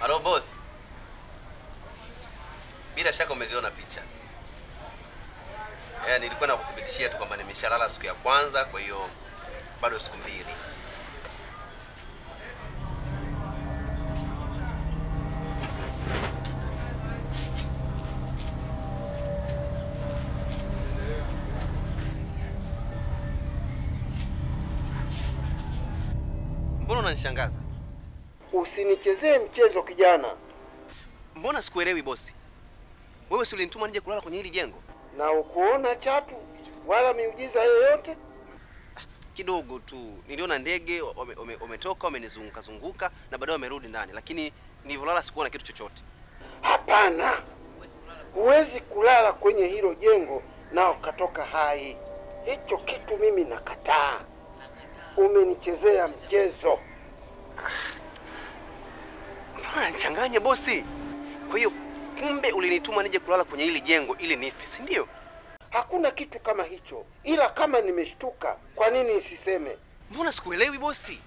Halo boss. Bila shaka umeziona picha. Nilikuwa nakuthibitishia tu kwamba nimeshalala siku ya kwanza, kwa hiyo bado siku mbili. Mbona unanishangaza? Usinichezee mchezo kijana. Mbona sikuelewi bosi? Wewe si ulinituma nije kulala kwenye hili jengo? Na ukuona chatu wala miujiza yoyote? Kidogo tu. Niliona ndege wametoka, wamenizunguka zunguka na baadaye wamerudi ndani, lakini nilivyolala sikuona kitu chochote. Hapana. Huwezi kulala kwenye hilo jengo na ukatoka hai. Hicho kitu mimi nakataa. Umenichezea mchezo. Mbona nichanganye bosi? Kwa hiyo kumbe ulinituma nije kulala kwenye hili jengo ili nife, si ndio? Hakuna kitu kama hicho. Ila kama nimeshtuka, kwa nini nisiseme? Mbona sikuelewi bosi?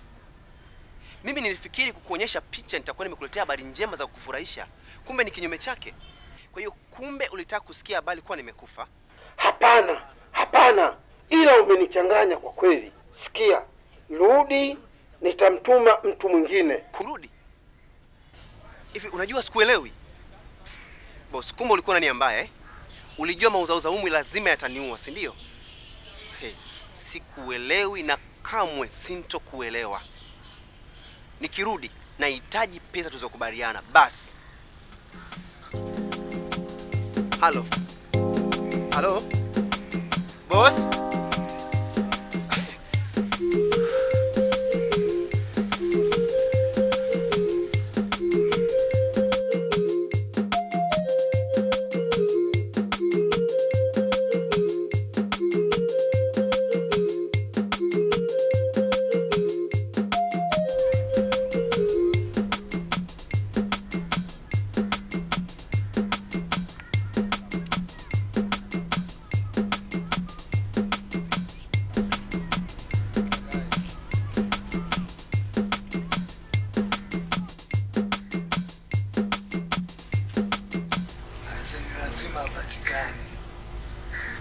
Mimi nilifikiri kukuonyesha picha nitakuwa nimekuletea habari njema za kukufurahisha. Kumbe ni kinyume chake. Kwa hiyo kumbe ulitaka kusikia habari kuwa nimekufa? Hapana, hapana. Ila umenichanganya kwa kweli. Sikia, rudi, nitamtuma mtu mwingine. Kurudi? Hivi unajua sikuelewi? Boss, kumbe ulikuwa na nia mbaya eh? Ulijua mauzauza umwi lazima yataniua, si ndio? Hey, sikuelewi na kamwe sintokuelewa. Nikirudi nahitaji pesa tulizokubaliana basi. Halo. Halo. Boss?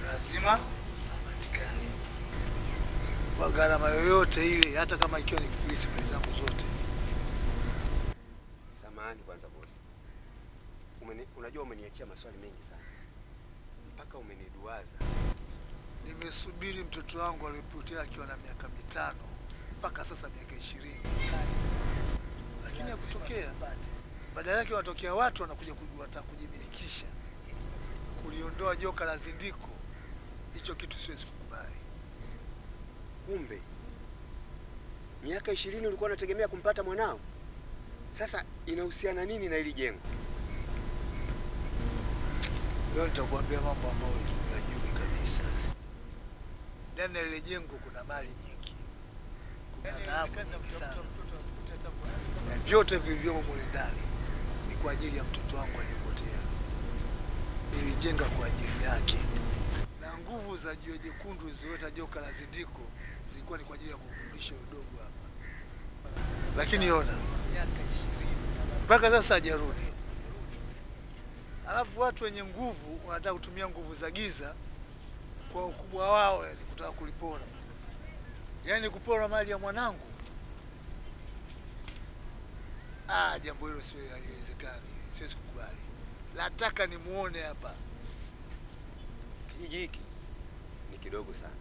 Lazima apatikane kwa gharama yoyote ile, hata kama ikiwa ni kufilisi mali zangu zote. Samahani kwanza boss. Unajua umeniachia maswali mengi sana. Mpaka umeniduaza. Nimesubiri mtoto wangu alipotea akiwa na miaka 5 mpaka sasa miaka 20. Lakini hakutokea. Badala yake wanatokea watu wanakuja kujimilikisha. Kuliondoa joka la zindiko. Hicho kitu siwezi kukubali. Kumbe miaka 20 ulikuwa unategemea kumpata mwanao? Sasa inahusiana nini na hili jengo? Leo nitakwambia mambo ambayo unajua. Ndani ya lile jengo kuna mali nyingi, kuna dhahabu nyingi sana, na vyote vilivyomo mule ndani ni kwa ajili ya mtoto wangu aliyepotea. Nilijenga kwa ajili yake, na nguvu za jiwe jekundu zilizoleta joka la Zindiko zilikuwa ni kwa ajili ya kumrudisha udogo hapa. Lakini ona, miaka 20 mpaka sasa hajarudi. Alafu watu wenye nguvu wanataka kutumia nguvu za giza kwa ukubwa wao, yani kutaka kulipora, yani kupora mali ya mwanangu. Jambo hilo sio, haliwezekani, siwezi kukubali. Nataka nimuone hapa. Kijiji hiki ni kidogo sana,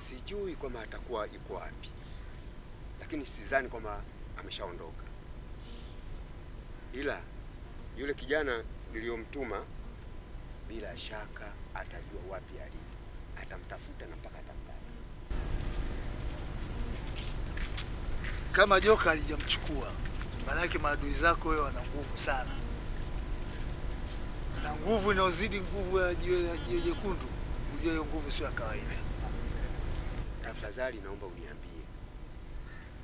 sijui kama atakuwa yuko wapi, lakini sidhani kwamba ameshaondoka. Ila yule kijana niliyomtuma bila shaka atajua wapi alipo, atamtafuta na mpaka atampata. Kama joka alijamchukua, maana yake maadui zako wewe wana nguvu sana, na nguvu inayozidi nguvu ya jiwe jekundu. Ujue hiyo nguvu sio ya kawaida. Tafadhali naomba uniambie,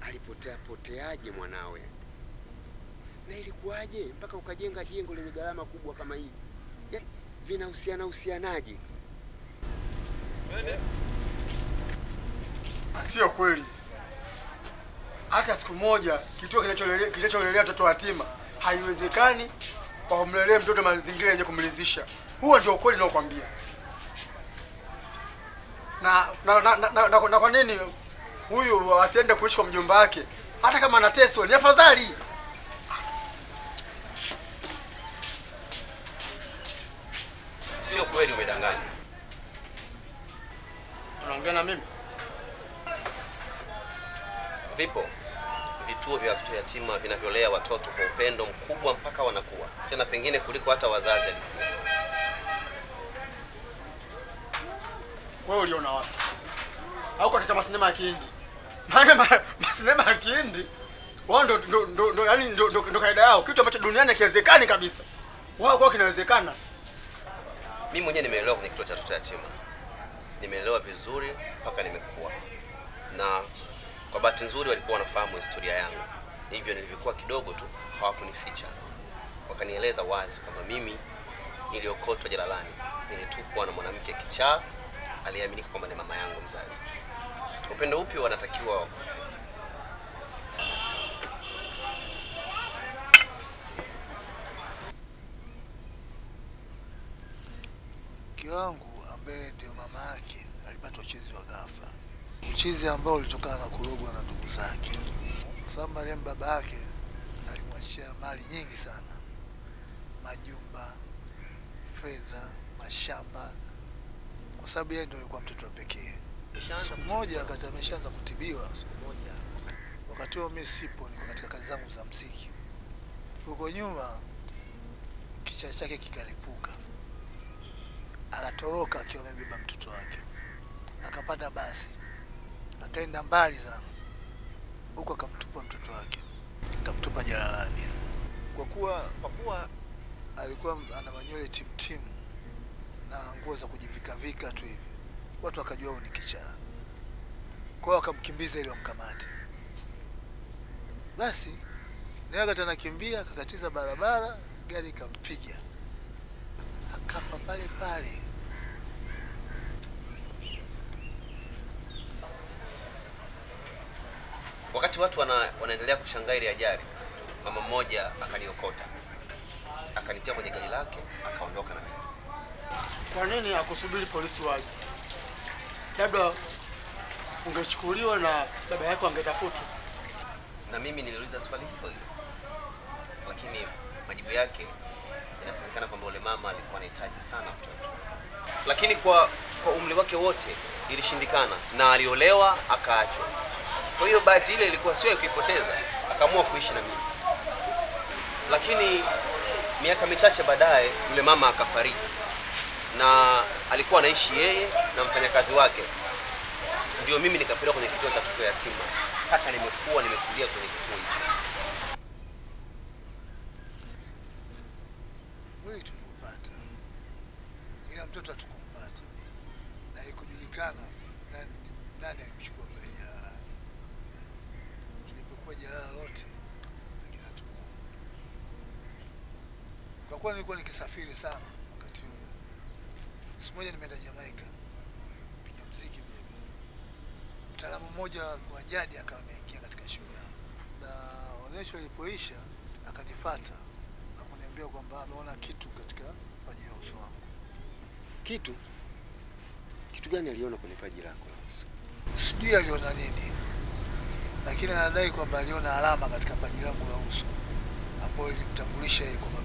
alipotea poteaje mwanawe? Na ilikuwaje mpaka ukajenga jengo lenye gharama kubwa kama hili? Yaani vinahusiana husianaje? Sio kweli. Hata siku moja kituo kinacholelea mtoto yatima haiwezekani kwa kumlelea mtoto mazingira yenye kumridhisha. Huo ndio ukweli naokuambia. Na kwa nini huyu asiende kuishi kwa mjomba wake? Hata kama anateswa ni afadhali. Sio kweli, umedanganya. Unaongea na mimi? Vipo vituo vya watoto yatima vinavyolea watoto kwa upendo mkubwa mpaka wanakuwa, tena pengine kuliko hata wazazi halisi. Wewe uliona wapi? Au katika masinema ya Kihindi? Maana masinema ya Kihindi wao ndo yani ndo kaida yao, kitu ambacho duniani hakiwezekani kabisa. Wao kwao kinawezekana. Mimi mwenyewe nimeelewa kwenye kituo cha watoto yatima. Nimeelewa vizuri mpaka nimekuwa. Na kwa bahati nzuri walikuwa wanafahamu historia yangu. Hivyo nilivyokuwa kidogo tu hawakunificha. Wakanieleza wazi kwamba mimi niliokotwa jalalani, nilitupwa na mwanamke kichaa aliyeaminika kwamba ni mama yangu mzazi. Upendo upi wanatakiwa? Mke wangu ambaye ndio mama yake alipata uchizi wa ghafla, uchizi ambao ulitokana na kurogwa na ndugu zake. Kwa sababu marehemu baba yake alimwachia mali nyingi sana, majumba, fedha, mashamba, kwa sababu yeye ndio alikuwa mtoto wa pekee. Siku moja wakati ameshaanza kutibiwa, wakati huo mimi sipo, niko katika kazi zangu za muziki. Huko nyuma kichwa chake kikaripuka, akatoroka akiwa amebeba mtoto wake, akapanda basi akaenda mbali sana huko, akamtupa mtoto wake, akamtupa jalalani. Kwa kuwa alikuwa ana manywele timtimu na nguo za kujivika vika tu hivi, watu wakajua huyu ni kichaa. Kwa hiyo wakamkimbiza ili wamkamate. Basi naye wakati anakimbia akakatiza barabara, gari ikampiga, akafa pale pale. Wakati watu wanaendelea kushangaa ile ajali, mama mmoja akaniokota, akanitia kwenye gari lake, akaondoka na mimi. Kwa nini hakusubiri polisi waje? Labda ungechukuliwa na baba yako angetafutwa. Na mimi niliuliza swali hilo hilo, lakini majibu yake inasemekana kwamba yule mama alikuwa anahitaji sana mtoto, lakini kwa umri wake wote ilishindikana, na aliolewa akaachwa. Kwa hiyo bahati ile ilikuwa sio ya kuipoteza, akaamua kuishi na mimi. Lakini miaka michache baadaye yule mama akafariki, na alikuwa anaishi yeye na mfanyakazi wake. Ndio mimi nikapelekwa kwenye kituo cha watoto yatima. Hata nimekuwa nimekulia kwenye kituo hicho. Mwili tuliupata, ila mtoto hatukumpata. na haikujulikana nani alimchukua kule jalalani. Tulipokuwa jalala lote, lakini hatumuona. Kwa kuwa nilikuwa nikisafiri sana wakati huo, siku moja nimeenda Jamaica piga muziki vile vile. Mtaalamu mmoja wa jadi akawa ameingia katika show yangu, na onyesho lilipoisha akanifuata na kuniambia kwamba ameona kitu katika paji la uso wangu. Kitu? Kitu gani aliona kwenye paji lako la uso? Sijui aliona nini, lakini anadai kwamba aliona alama katika paji langu la uso ambayo ilimtambulisha yeye kwamba